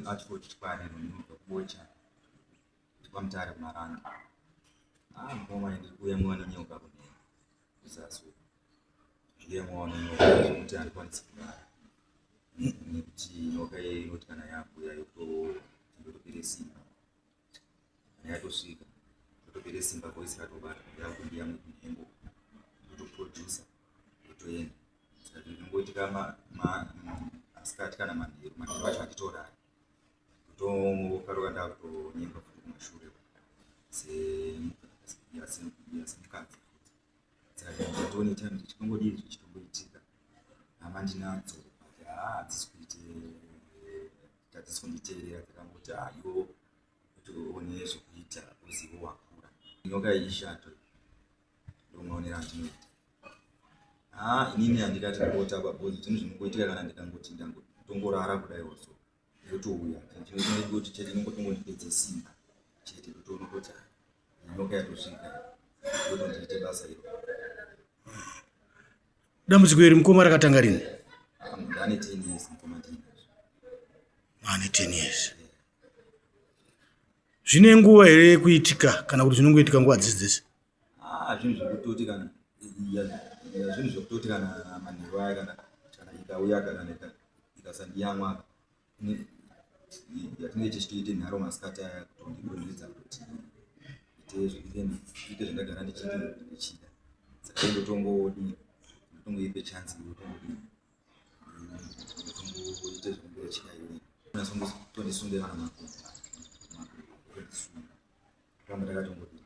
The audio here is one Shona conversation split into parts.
Artford Chikwariro, ndinobva kuBocha, kwaMutare kuMarange. Ah, mukoma ndiri kuyamwiwa nenyoka kunene kuzasi uko. Ndiri kuyamwiwa nenyoka zvekuti handikwanisi kurara. Nekuti nyoka iyi inoti kana yakuuya yotopere simba. Kana yatosvika yotopere simba voice ratobata yakundiyamwe kunhengo yotoproducer yotoenda. Saka zvinongoitika masikati kana manheru, manheru acho handitorari. Ndotokaruka ndakutonyenga futi kumashure semukadzi futi. Saka ndatoone time zvichitongodii zvichitongoitika. Hama ndinadzo but haa hadzisi kuite hadzisi kunditeerera dzakangoti haa iwe kuti uone zvekuita uzive wakura. Nyoka iyi ishato iyi ndomaonero andinoita. Haa inini handikati ndota because zvinhu zvinongoitika kana ndikangoti ndangotongorara kudai also yotouya kuti chete inongotongondipedze simba chete ndotoona kuti nyoka yatosvika yotondiite basa iro. Dambudziko iri mukoma rakatanga rini? Ndane 10 years mukoma ndinazvo. Ane 10 years. Zvine nguva here yekuitika kana kuti zvinongoitika nguva dzese dzese? Ah, zvinhu zvekutoti kana zvinhu zvekutoti kana manheru aya kana kana ikauya kana ikasandiyamwa yatinenge tichitoite nharo masikati aya kutondidonhedza kuti ite zvandagara ndichiti ndichida saka indotongodii ndotongoipe chance yotongodii ndotongoite zvinenge ichida iyoyo tondisunge kana makumbo tondisunga ramba ndakatongodii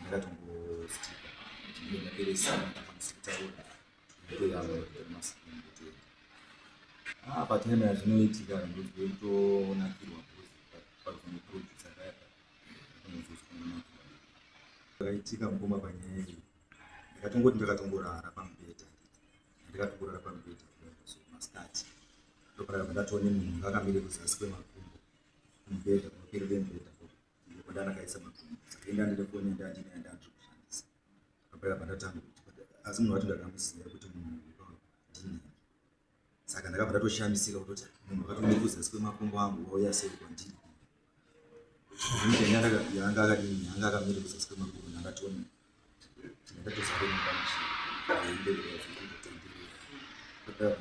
ndakatongostika ndinge ndapere simba ndakwanisa kutaura ndotoyamwa ndototora masikini ndotoenda. Ah, patime yazvinoitika ndonzwe kutonakirwa pakuzonoproducer paya ndonzwe kutonakirwa. Zvakaitika mukoma panyaya iyi ndakatongoti ndakatongorara pamubhedha ndakatongorara pamubhedha so masikati ndoparara pandatoone munhu akamire kuzasi kwemakumbo kumubhedha kumapiro kwemubhedha ndipo ndandakaisa makumbo saka inda ndine foni yandandine yandandiri kushandisa ndopaya pandatanga kuti asi munhu wacho ndakamuziva kuti munhu ndini saka ndakabva ndatoshamisika kutoti munhu akatomira kuzasi kwemakumbo angu wauya sei kwandiri yanga akadini yanga akamira kuzasi kwemakumbo ndakatoni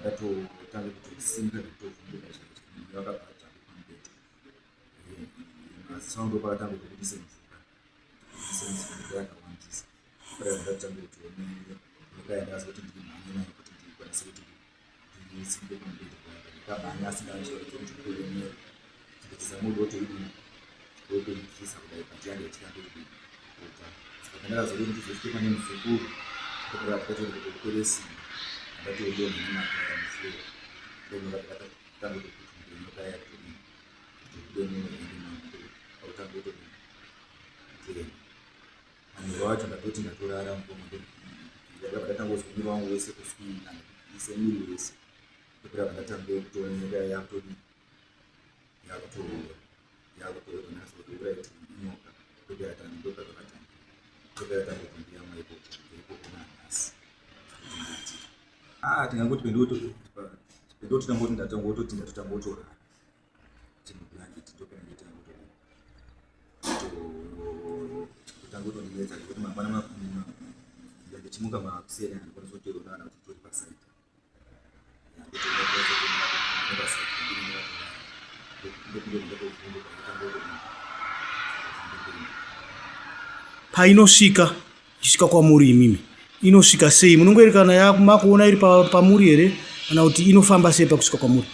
ndatotanga kutosimuka nekutovhunduka chaiko vakabva vajamba pamubhedha maziso angu ndopakatanga kutobudisa mvura kubudisa mvura yakawandisa ndakatanga kutoona nyoka yandaza kuti ndimhanye nayo kuti ndikwanise kuti ndisimuke pamubhedha paya ndakamhanya asi ndanga kuti kuremera ndikazama kuti wotoidini wotoibvisa kudai but yanga ichiramba kudini kubva saka pandakazoti ndizosvike pane muzukuru ndokati ndikutokupere simba ndatodonha nemataya mufloor ndokatanga kutokuti nyoka yakutodini kutobude muhembe mangu pakutanga kutodini kutoenda manheru acho ndatoti ndatorara mukoma ndakabva ndatanga kuzwa mwiri wangu wese kuswina ise mwiri wese ndokubva ndatanga kutooneka yakutodini yakutoura yakutoura ndakazoti right inyoka ndokuyatanga ndopazvakatanga ndopayatanga kuti ndiyamwa ikoko ikoko nanhasi ah tingangoti pendoti tangoti ndatangototi ndatotangotorara timublanket ndopanenge tangotondinetsa zvekuti mangwana ndichimuka makuseni andikwanisa kutoiona kana kuti tori pasaidi Painosvika ichisvika kwamuri imimi inosvika sei munongoerekana makuona iri pamuri here kana kuti inofamba sei pakusvika kwamuri?